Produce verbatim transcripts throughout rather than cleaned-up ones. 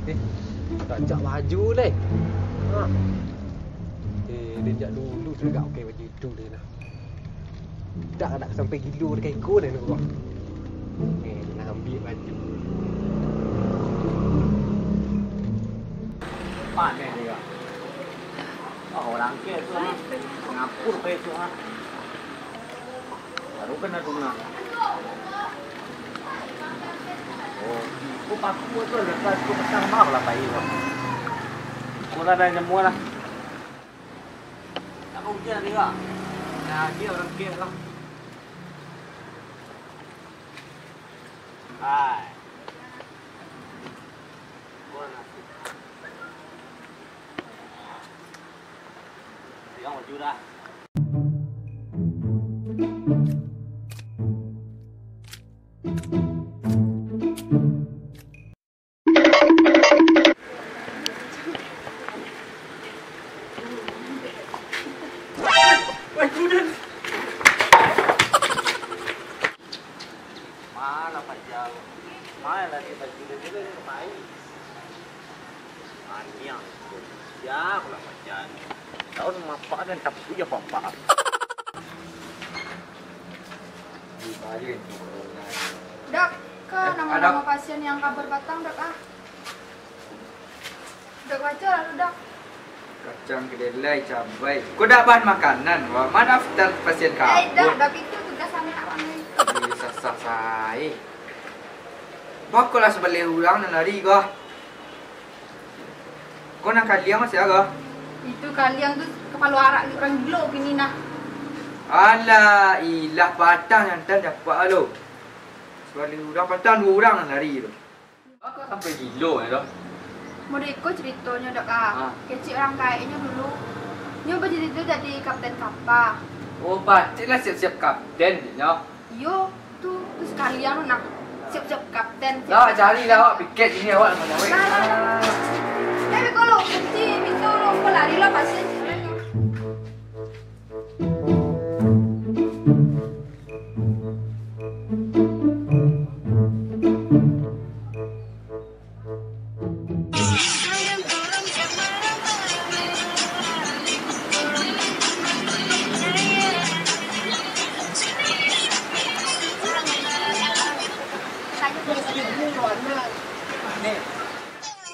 Eh, rancak baju lai. Ha. Eh, den jak dulu tagak pakai baju itu den nah. Dak, dak sampai gilo dek iko den ko. Eh, nak ambiak baju. Paneh dia. Oh, urang ke tu, ha? Singapura ke tu, ha? Baru kena tunang. Oh, iko paku tu lepas tu pasang maaf lah, baik lah. Iko lah dah nemu lah. Tak mau hujan dia. Nah, dia urang ke lah. Hai. Malah paja. Malah dia baju dia dulu ni, pai. Maniang. Ya, aku lah paja. Tahu mapak dan tapi ya bapak. Dok, ka namo-namo pasian yang kabur patang, Dok, ah? Dok, baco lalu, Dok. Kacang kedelai, cabai. Ko dak bahan makanan, wah. Ma daftar pasian kabur. Eh, Dok, Dok, itu tugas anak kami. Ih, sasah sae. Bako lah sabaleh urang nan lari ko. Ko nan kaliang masiak ko? Itu kaliang tu kapalo arak urang gilo kini nah. Alah, ilah patang nan tan dapat lo. Sabaleh urang patang duo urang nan lari tu. Bako sampai gilo nyo tu. Model iko ceritonyo, Dok, ah. Ha. Kecek urang gaeknyo dulu. Nyo bacita-cito jadi kapten kapa. Oh, patiklah siap-siap kapten nyo. Iyo, tu, tu sakalian tu nah. Siap-siap kapten, siap. Lah, carilah awak piket sini, awak nak mawek. Lah, lah, lah. Eh, beko lo, kunci pintu lo, ko lari lah, pasian.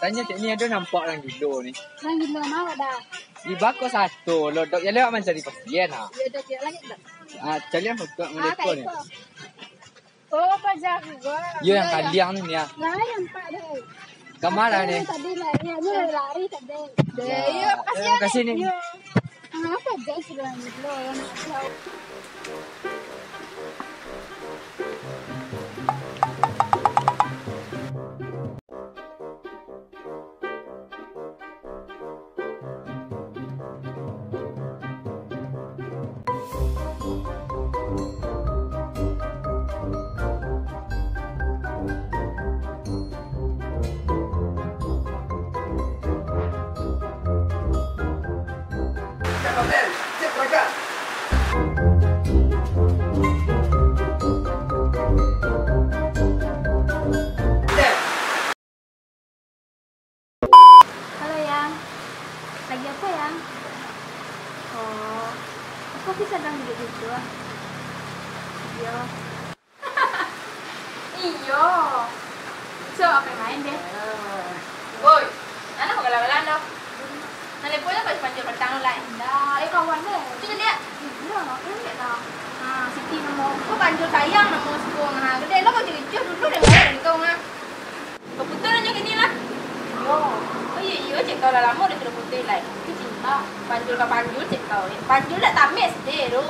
Tanyo cek ni ado nampak urang gilo ni. Urang gilo mah dah. Di bako sato lo, Dok. Yo lewat mancari pasian ah. Yo, Dok, yo, lanjut, Dok. Ah, calian foto model ko ni. Oh, paja gua. Yo, nan kaliang ni, yo. Lah, nampak deh. Ka ma ni? Tadi lah, yo, ni lari tadi. Deh, yo, makasih ni. Yo. Kenapa jadi sudah gitu, yo, nak tahu. Halo, Yang. Lagi apa, Yang? Oh, aku bisa ganggu duduk-duduk, ah. Iya. Iyo. So, apa yang main deh? Woi, nana kok galang-galang dah? Naleponyo ka si Panjul patang tu lai. Indak, eh, kawan deh. Cubo liek. Indak, aku indak tahu. Ha, Siti namo. Ko Panjul sayang namo suko. Ha, gede lo ko jujur dulu deh, kau ngah. Baputuih lah nyo kini lah. Iyo. Oh iyo, iyo, cek kau lah lamo dah sudah putuih lai. Itu cinta. Panjul ka Panjul cek kau. Panjul dak tamat S D tu.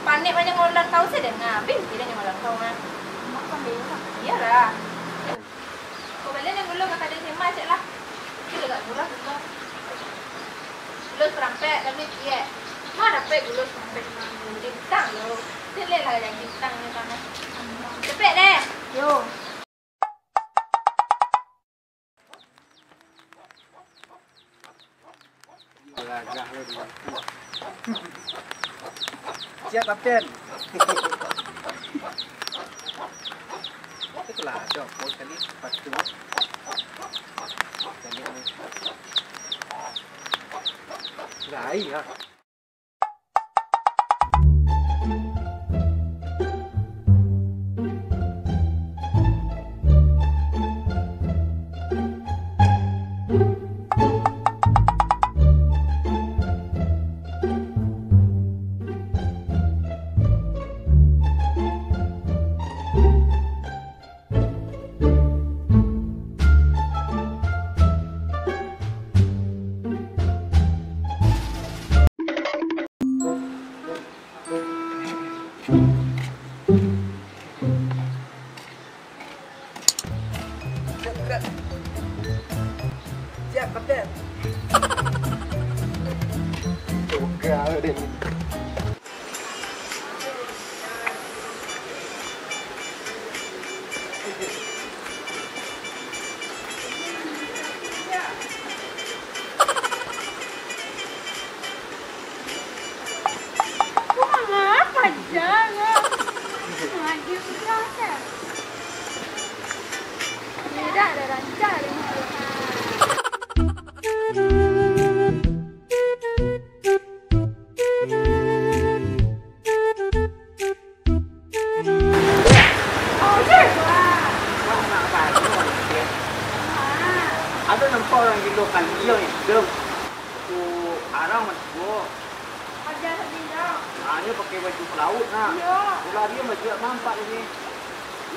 Panek banyak ngolan kau sadanga. Binti lah nyo ngolan kau ngah. Mak pandai lah. Iyolah. Lo ka kadai Sema, cek lah. Itu agak murah, murah. Gulo saparampek, tapi ciek. Ma dapek gulo saparampek limo ribu? Bintang lo. Sini lah yang bintang ni tanah. Cepek deh. Yo. Gagah lo di waktu. Siap, Kapten. Itulah, cok. Mau sekali sepatu. Sekali ni. Gai, ha. Siap, Kapten. Coba, Kapten. Wah, panjang ah. Lagi susah kan? Tidak ada rancak. Ado nampak urang gilo kali yang itam. Tu arang mah juo. Aja sadih, Jang. Ah, nyo pakai baju pelaut, nah. Iyo. Ulah dia baju nampak ini.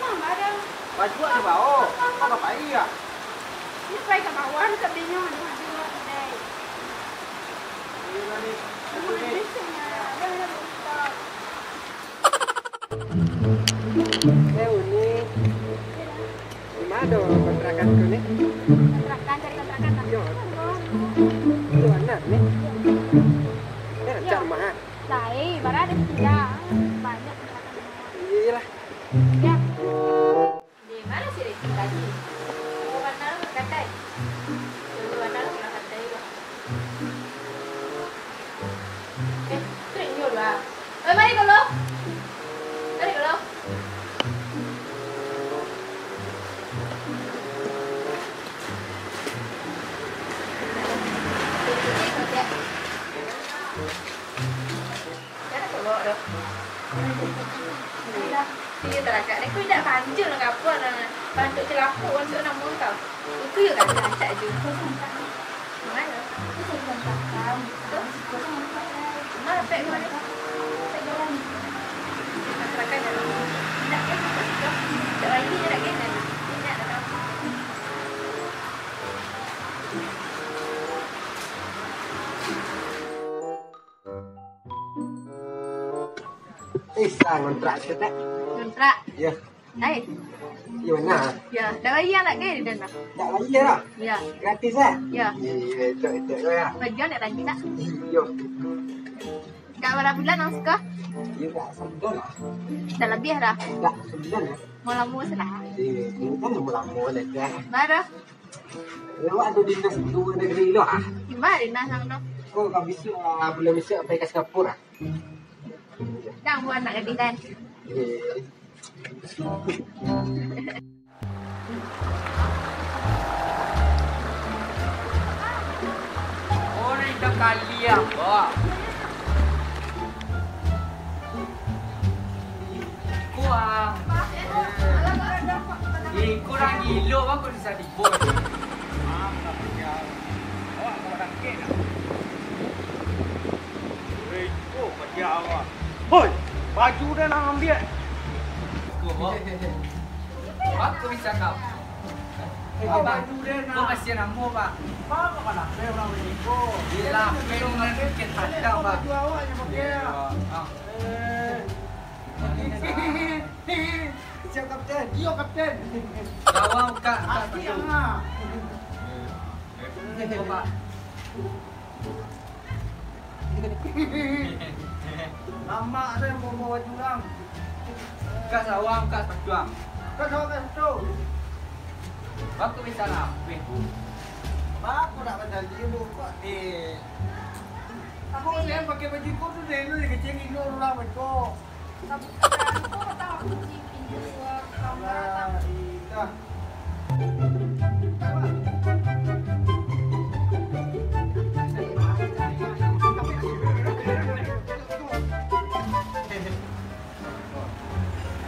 Mah, ada. Baju ada bao. Apa pai ya? Ini pai ka bawah, tapi nyo ada baju kedai. Iya, nih. Ini nih. Bisa, ya. Ada, ada, bisa. Eh, Uni. Di ma do kontrakan ko ni? Kontrakan, cari kontrakan, Bang. Iyo. Di ma ni? Eh, rancak rumah, ha? Lai, bara ado pindah. Banyak kontrakan. Iyolah. Ya. Di ma si Reti tadi? Aku kanal ka kadai. Aku kanal ka kadai lah. Eh, tu inyo lah. Oi, mari dulu. Mari dulu. Jangan tolok doh. Iyo, taragak. Ko indak banjir lah, ka apo lah. Bantuak cilapuk, bantuak namo tau. Itu yo kan, rancak je. Manga yo? Ma, pek ko ni. Pek jalan. Masyarakat dah. Indak, eh, indak. Indak lagi, indak lagi. Indak dah. Eh, sa ngontrak saketek. Ngontrak? Yo. Ai. Yo, nah. Yo, dak bayia lah, kan, di dalam? Dak bayia lah? Yo. Gratis, ah? Yo. Iyo, itu, itu, yo. Baju nak rancak? Iyo. Dak bara bulan ang suko? Iyo, dak sabulan lah. Dak labiah dah? Dak sabulan lah. Mau lamo sudah? Iyo, ini kan lamo-lamo lah, kan. Baru? Awak ado dinas luar negeri lo, ah? Di ma dinas ang tu? Oh, ka bisuak, ah, bulan bisuak pai ka Singapura, ah. Dah, buat anak gadih, Dan. Eh. Orang dah kali apa? Kuah. Eh, kurang gilo, bang, kau bisa dibuat. Hei, baju den nan ambiak. Ko, Bang. Bang, ko bisa kau. Hei, Bang. Ko kasian ambo, Bang. Bang, ko lapeh urang ko. Iyo, lapeh urang ko, Bang. Baju awak nyo pakai. Iyo, Bang. Ah. Eh. Siap, Kapten. Iyo, Kapten. Gawang, Kak. Aki, Kak. Angah. Coba. Lamak tu yang bawa baju urang. Kak sawang, Kak patuang. Kak sawang, Kak patuang. Aku bisa lapeh, Bu. Aku nak bajanji, Bu. Kok di... Aku ni pakai baju kau tu, dulu dia kecil, ini orang betul.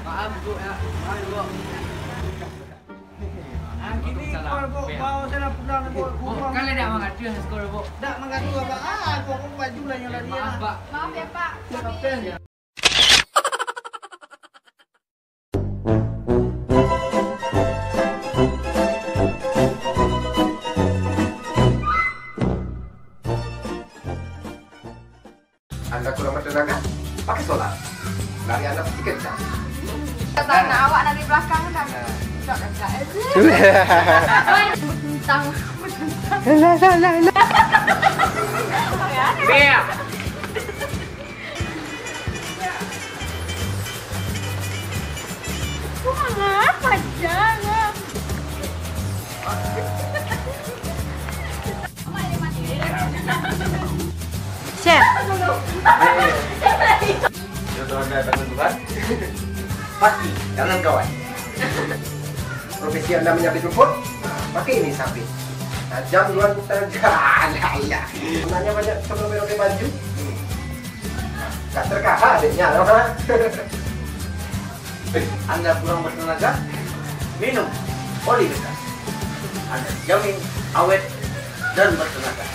Maaf, Bu, ya. Maaf, Bu. Ah, kini kau, Bu, bawa saya pulang, Bu. Bu, kalau dak mangadu, skor, Bu. Dak mangadu, Pak. Ah, aku, aku baju lah yang lari, maaf, Pak. Maaf ya, Pak. Kapten. Anda kurang bertenaga? Pakai solar. Lari Anda pasti kencang. Ke sana, awak dari belakang dah. Nah. Dah dekat. Bentang. Bentang. Lah, lah, lah, lah. Bea. Wah, panjang, ah. Chef. Jodoh anda tangan Tuhan. Pasti, jangan kawan. Profesi anda menyabit rumput, pakai ini sabit. Tajam duluan kita. Alah, alah. Gunanya banyak sebelum pakai baju. Tak terkahar adiknya, ha? Anda kurang bertenaga? Minum oli bekas. Anda jamin awet dan bertenaga.